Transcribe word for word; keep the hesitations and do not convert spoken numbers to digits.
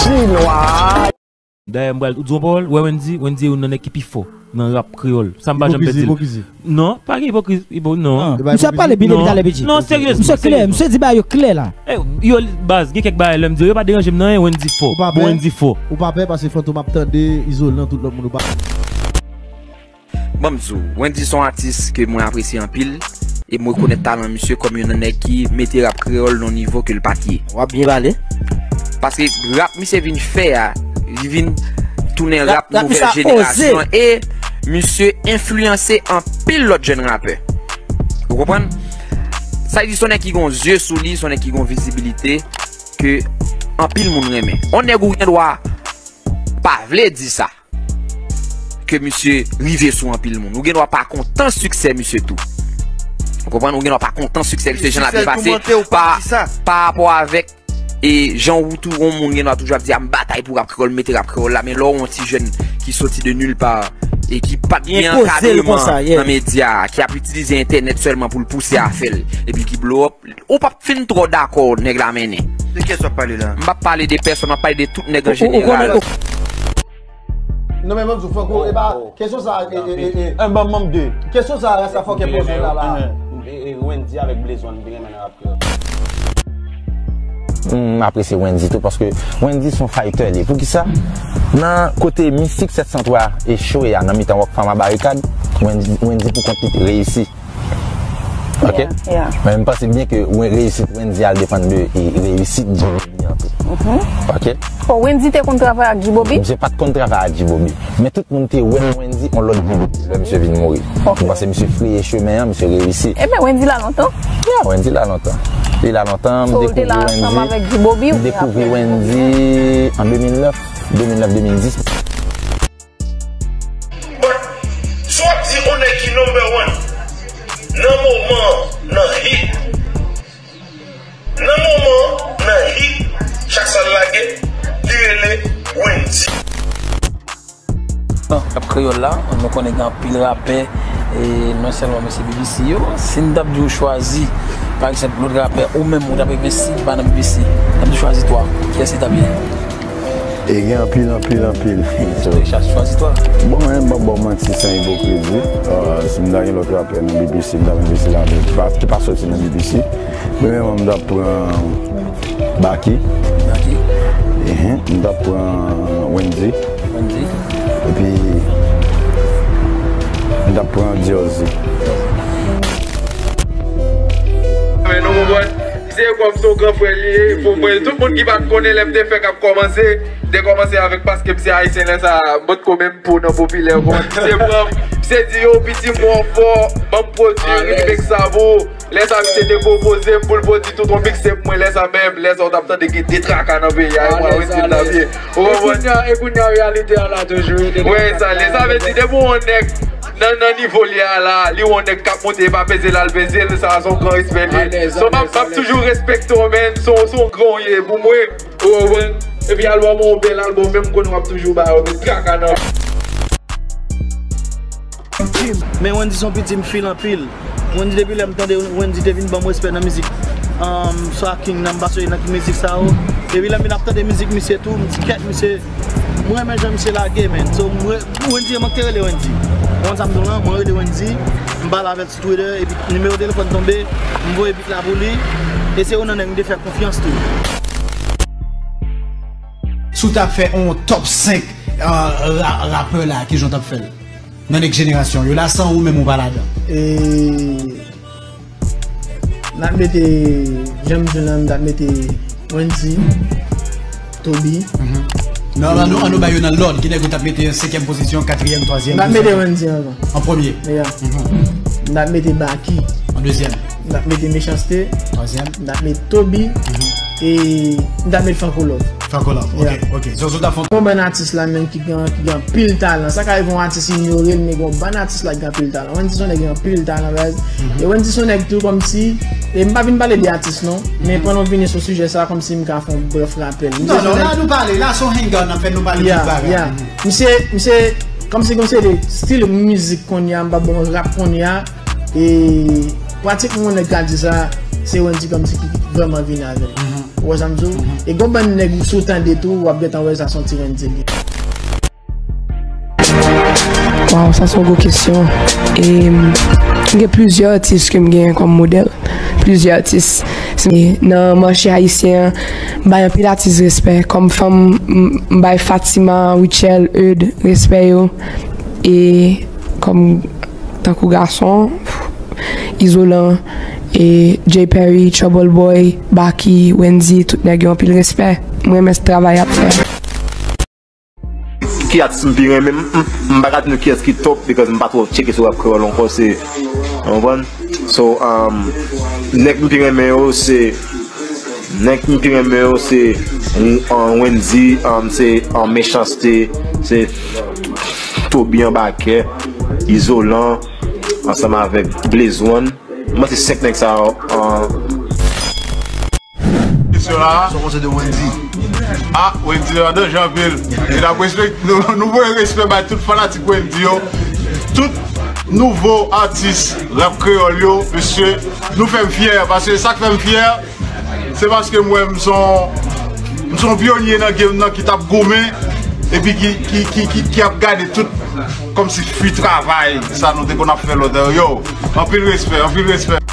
Chinwa. Dayè, m pral di w yon pawòl, wè Wendy, Wendy youn nan nèg ki pi fò nan rap kreyòl. Sa m pa janm pèdi l. Ipokrizi, ipokrizi. Non, pa gen ipokriz, ipo, non. Ah. Misye ap pale byen depi talè, P J. Non, seryezman, misye klè, seryezman. Misye di bagay yo klè la. Eh, yo, baz, gen kèk bagay lè m di yo, yo pa deranje m nan anyen, Wendy fò. Ou pa pè? Bon, Wendy fò. Ou pa pè paske Fantom ap tande, Izolan, tout lòt moun ou pa. Ban m di w, Wendy se yon atis ke mwen apresye anpil, e m rekonèt talan misye kòm youn nan nèg ki mete rap kreyòl nan yon nivo ke l pa t ye. W ap byen pale. Paske rap misye vin fè a, li vin tounen rap nouvèl jenerasyon an, e misye enfliyanse anpil lòt jèn rapè. Ou konprann? Sa vle di se yon nèg ki gen yon zye sou li, se yon nèg ki gen yon vizibilite ke anpil moun renmen. Yon nèg ou gen dwa pa vle di sa. Ke misye rive sou anpil moun. Ou gen dwa pa kontan siksè misye tou. Ou konprann? Ou gen dwa pa kontan siksè misye, jan l ap pase pa, pa rapò avèk, e jan ou tou, yon moun gen dwa toujou ap di, "A, m batay pou rap kreyòl, m mete rap kreyòl la," men lè w yon ti jèn ki soti de nulle part e ki pa t gen ankadreman nan medya, ki ap itilize entènèt sèlman pou l pouse afè l, epi ki blow up, ou p ap fin twò dakò nèg la mennen. De kiyès w ap pale la? M p ap pale de pèsòn, m ap pale de tout nèg an jeneral. Non, men mwen di w, Franco, e pa, kesyon sa, e, e, e, e. Un bon membre de. Kesyon sa, Rasta Fòkè poze la, la. E, e, Wendy avèk Blaze One, m te renmen nan rap kreyòl. M apresye Wendy tou, paske Wendy se yon fighter li. Poukisa? Nan kote Mistik sèt san twa echwe a, nan mitan Rockfam a Barikad, Wendy, Wendy pou kont li reyisi. Ok? Yeah, yeah. Men m panse byen ke wen-, reyisit Wendy al depann de, e, reyisit G-Bobby an tou. Mhm. Ok? Bon, Wendy te konn travay ak G-Bobby? Misye pa t konn travay ak G-Bobby. Men tout moun te wè Wendy yon lòt G-Bobby lè misye vin mouri. Ok. M panse misye freye chemen an, misye reyisi. Ebyen, Wendy la lontan? Yeah, Wendy la lontan. Li la lontan, m dekouvri Wendy. So, ou te la ansanm avèk G-Bobby, m dekouvri Wendy an de mil nèf, de mil nèf, de mil dis. But, si w ap di yon nèg ki number one nan moman an, nan hit, nan moman an, nan hit, chak sa l lage, li rele Wendy. Rap kreyòl la, nou konnen gen anpil rapè, e non sèlman mesye B B C yo. Si n t ap di w chwazi, pa egzanp, lòt rapè, ou menm ou t ap envesti, pa nan B B C, n ap di w chwazi twa, kiyès li t ap ye? E gen anpil, anpil, anpil. Chwazi twa. Bon, mwen, m ap ba w manti san ipokrizi. Ah, si m ta gen lòt rapè nan B B C, m t ap envesti ladan l. Ki pa, ki pa soti nan B B C. Premyèman, m t ap pran Baky. Baky. Ehe, m t ap pran Wendy. Wendy. Epi, m t ap pran Diorzi. Men nou konprann. Se kòm se yon gran frè li ye, pou mwen, tout moun ki pa t konnen lè m te fèk ap kòmanse, m te kòmanse avèk paske m se ayisyen lè sa, m potko menm po nan popilè, ou konprann? Misye pran m, misye di, "Yo, piti m wè w fò, ban m pwodui ritm ek sa pou ou." Lè sa, misye te pwopoze m pou l pwodui tout yon mixtape mwen, lè sa menm, lè sa w t ap tande gen de traka nan peyi a, e mwen, Wendy m t ap ye. Ou konprann? E kounye a, e kounye a, reyalite a la toujou. Wè, sa, lè sa vle di, depi w yon nèg, nan, nan nivo li a la, li wè yon nèg k ap monte, e pa peze l al peze l, sa se yon gran respè li ye. So, m ap, m ap toujou respekte w, man. Se yon, se yon gran w ye pou mwen. Ou konprann? Epi albòm ou, bèl albòm, menm konnen w ap toujou ba yo, met traka nan. Men Wendy se yon piti m feel anpil. Wendy, depi lè m tande Wendy te vin ban m respè nan mizik, um, swa King nan, m pa sonje nan ki mizik sa yo. Epi lè m vin ap tande mizik misye tou, m di, "Kèt, misye, mwen renmen jan misye lage, man." So, mwen, Wendy, mwen te rele Wendy. Ou konn sa m di w lan, mwen rele Wendy, m pale avè l sou Twitter, epi nimewo telefòn tonbe, m voye beat la pou li, e se youn nan nèg m te fè konfyans tou. Si w t ap fè yon top senk, euh, ra-, rapè la, kijan w t ap fè l? Nan nèg jenerasyon yo la, san ou menm ou pa ladan. E, n ap mete, jan m di w lan, n ap mete Wendy, Toby. Mhm. Non, an nou, an nou bay yo nan lòd. Ki nèg ou t ap mete an senkyèm pozisyon, katriyèm, twazyèm, dezyèm? N ap mete Wendy anvan. An premye? Yeah. Mhm. N ap mete Baky. An dezyèm? N ap mete Mechanste. Twazyèm? N ap mete Toby. Mhm. E n ap mete Franco Love. Franco Love, ok, yeah, ok. So, so w t ap fè yon... Yon bann atis la menm ki gen, ki gen anpil talan. Sa ka rive yon atis inyore l, men gen yon bann atis la ki gen anpil talan. Wendy se yon nèg ki gen anpil talan, guys. Mhm. E Wendy se yon nèg tou kòmsi, e m pa vin pale de atis non, men pandan w vini sou sijè sa, kòmsi m ka fè yon brèf rapèl. Non, non, la nou pale, la se yon hangout n ap fè, nou pale tout bagay. Yeah, yeah. Misye, misye, kòmsi, kòmsi de stil mizik kounye a, m pa bon rap kounye a, e pratikman yon nèg ka di sa, se Wendy kòmsi ki vrèman vini avè l. Mhm. Ou wè sa m di w? E gon bann nèg, si w tande tou, w ap gentan wè sa se yon ti Wendyy li ye. Waw, sa se yon gwo kesyon. E, m gen plizyè atis ke m gen kòm modèl. Plizyè atis. Se, nan mache ayisyen an, m bay anpil atis respè. Kòm fanm, m, m bay Fatima, Rutshelle, Eud respè yo. E kòm tankou gason, Izolan, e Jay Perry, Trouble Boy, Baky, Wendyy, tout nèg yo anpil respè. M renmen travay y ap fè. Ki atis m pi renmen? M, m, m pa ka di nou kiyès ki top, because m pa twò tcheke sou rap kreyòl ankò, se, ou konprann? So, um, nèg m pi renmen yo, se, nèg m pi renmen yo, se, um, Wendyy, um, se, um, Mechanste, se Toby Anbakè, Izolan, ansanm avèk Blaze One. Mwen se senk nèg sa yo, um, Kesyon la. Sa w panse de Wendyy? Ah, Wendyy la danje anpil. E n ap respekte, nou, nou voye respè bay tout fanatik Wendyy yo. Tout nouvo atis rap kreyòl yo, mesye, nou fè m fyè. Paske sa k fè m fyè, se paske m wè m se yon, m se yon pyonye nan game nan ki t ap goumen, epi ki, ki, ki, ki, ki ap gade tout kòmsi fwi travay sa nou te konn ap fè lòt. Yo, anpil respè, anpil respè.